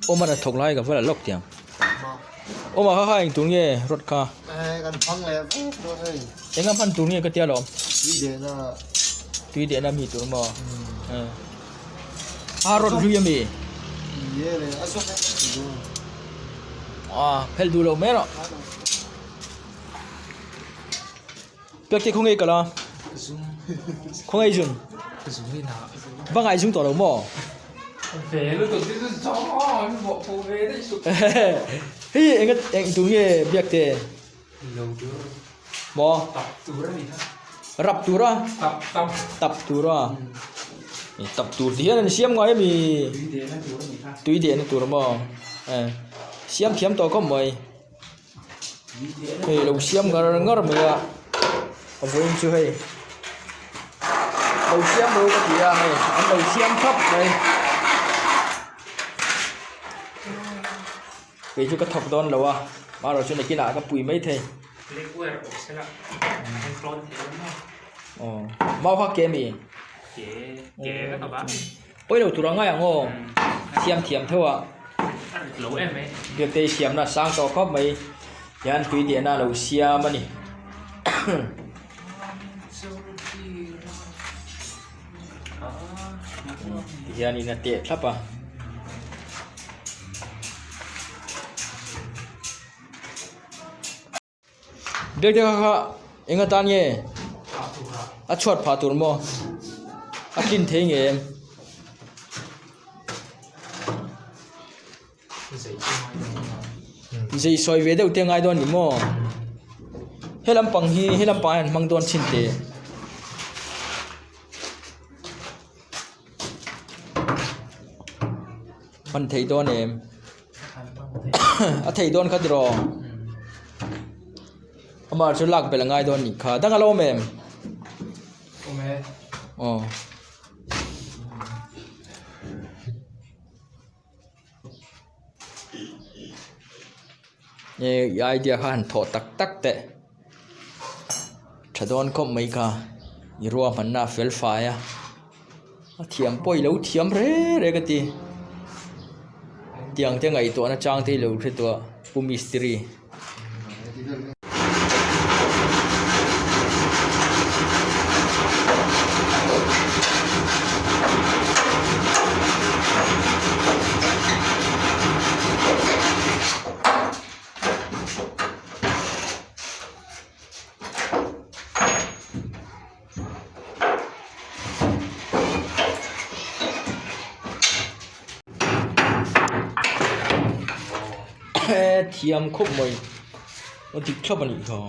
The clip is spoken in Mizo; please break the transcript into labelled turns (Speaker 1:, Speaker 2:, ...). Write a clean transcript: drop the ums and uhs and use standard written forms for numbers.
Speaker 1: Awma hna thawk lai ka va la lawk tiang. Awma kha kha eng tur nge rod kha? Enga hman tur nge ka tia lawm? Tui dehna mi tur maw? A rod hlui ami? A phel duh lo mai rawh. Pek te khawnge kal a? Khawnge zun? Va ngai zung tawh lo maw? Hei enga eng tur nge biak te? Maw? Rap tur a? Tap tur a? Tap tur ti hian an siam ngai ami? Tui dehna tur maw? Siam thiam tawh khawp mai. Hei lo siam ngar ngar mai a a vawiin chu hei lo siam ro ka ti a hei an lo siam thap mai kei chu ka thawk dawn lo a amaherawhchu nakinah ka pui maithei aw mau kha ke ami Pawi lo tur a ngai ang aw, siam thiam theuh a, biakte i siamna a sang tawh khawp mai, hian tui dehna a lo siam a ni. Tihianin a teh thlap a. Biak te kha kha eng atan nge a chhuat phah tur maw a tlin thei nge em zei sawi ve deuh te a ngai dawn ni maw he lampang hi he lampang ah hian an hmang dawn thin teh. Hman theih dawn em? A theih dawn kha tiraw? Amah chu lak belh a ngai dawn nih kha. Dang a lo awm em?
Speaker 2: Awm e.
Speaker 1: Aw. Nge i idea kha han thawh tak tak teh. Tha dawn khawp mai kha. I ruahmanna a fel fai a. A thiam pawh i lo thiam re re ka ti. Tiang te ngaihtuahna chang te i lo hre tawh a Pu Mistiri. Thiam khawp mai a dik thlap a nih kha.